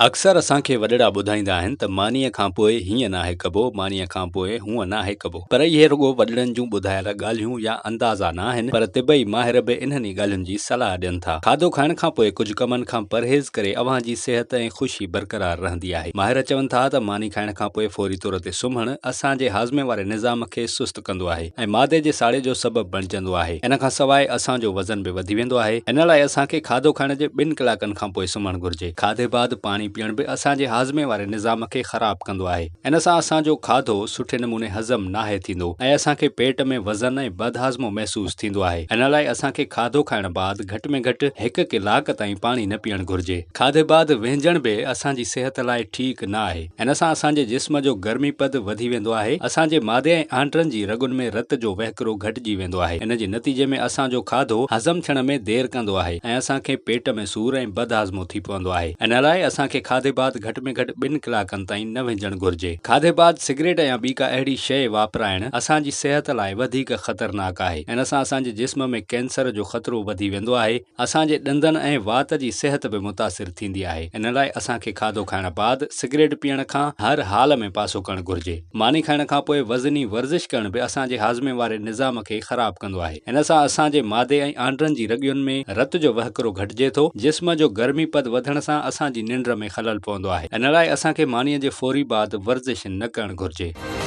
اڪثر اسان کي وڏڙا ٻڌائيندا آهن ته مانيء کان پوء هيئن ناهي ڪبو، مانيء کان پوء هونء ناهي ڪبو. پر اهي رڳو وڏڙن جون ٻڌايل ڳالهيون يا اندازا ناهن، پر طبعي ماهر به انهن ئي ڳالهين جي صلاح ڏين ٿا. کاڌو کائڻ کان پوء ڪجهه ڪمن کان پرهيز ڪري اوهان جي صحت ۽ خوشي برقرار رهندي آهي. ماهر چون ٿا ته ماني کائڻ کان پوء فوري طور تي سمهڻ اسان جي هاضمي واري نظام کي سست ڪندو آهي ۽ معدي جي ساڙي جو سبب بڻجندو آهي. ان کان سواء اسان جو وزن به وڌي ويندو آهي. ان لاء اسان کي کاڌو کائڻ جي ٻن ڪلاڪن کان پوء سمهڻ گهرجي. کاڌي بعد پاڻي پيئڻ به اسان جي هاضمي واري نظام کي خراب ڪندو آهي. ان سان اسان جو کاڌو سٺي نموني هضم ناهي ٿيندو ۽ اسان کي پيٽ ۾ وزن ۽ بدهاضمو محسوس ٿيندو آهي. ان لاء اسان کي کاڌو کائڻ بعد گهٽ ۾ گهٽ هڪ ڪلاڪ تائين پاڻي نه پيئڻ گهرجي. کاڌي بعد وهنجڻ به اسان جي صحت لاء ٺيڪ نه آهي. ان سان اسان جي جسم جو گرمي پد وڌي ويندو آهي. اسان جي معدي ۽ آنڊرن جي رڳن ۾ رت جو وهڪرو گهٽجي ويندو آهي. ان جي نتيجي ۾ اسان جو کاڌو هضم ٿيڻ ۾ دير ڪندو آهي ۽ اسان کي پيٽ ۾ سور ۽ بدهاضمو ٿي پوندو آهي. ان لاء اسان کي کاڌي بعد گهٽ ۾ گهٽ ٻن ڪلاڪن تائين نه وهنجڻ گهرجي. کاڌي بعد سگريٽ يا ٻي ڪا اهڙي شيء واپرائڻ اسان جي صحت لاء وڌيڪ خطرناڪ آهي. ان سان اسان جي جسم ۾ ڪينسر جو خطرو وڌي ويندو آهي. اسان جي ڏندن ۽ وات جي صحت به متاثر ٿيندي آهي. ان لاء اسان کي کاڌو کائڻ بعد سگريٽ پيئڻ کان هر حال ۾ پاسو ڪرڻ گهرجي. ماني کائڻ کان پوء وزني ورزش ڪرڻ به اسان جي هاضمي واري نظام کي خراب ڪندو آهي. ان سان اسان جي معدي ۽ آنڊرن جي رڳين ۾ رت جو وهڪرو گهٽجي ٿو. جسم جو گرمي پد وڌڻ سان اسان جي ننڊ ۾ خلل پوندو آهي. ان لاء اسان کي مانيء جي فوري بعد ورزش نه ڪرڻ گهرجي.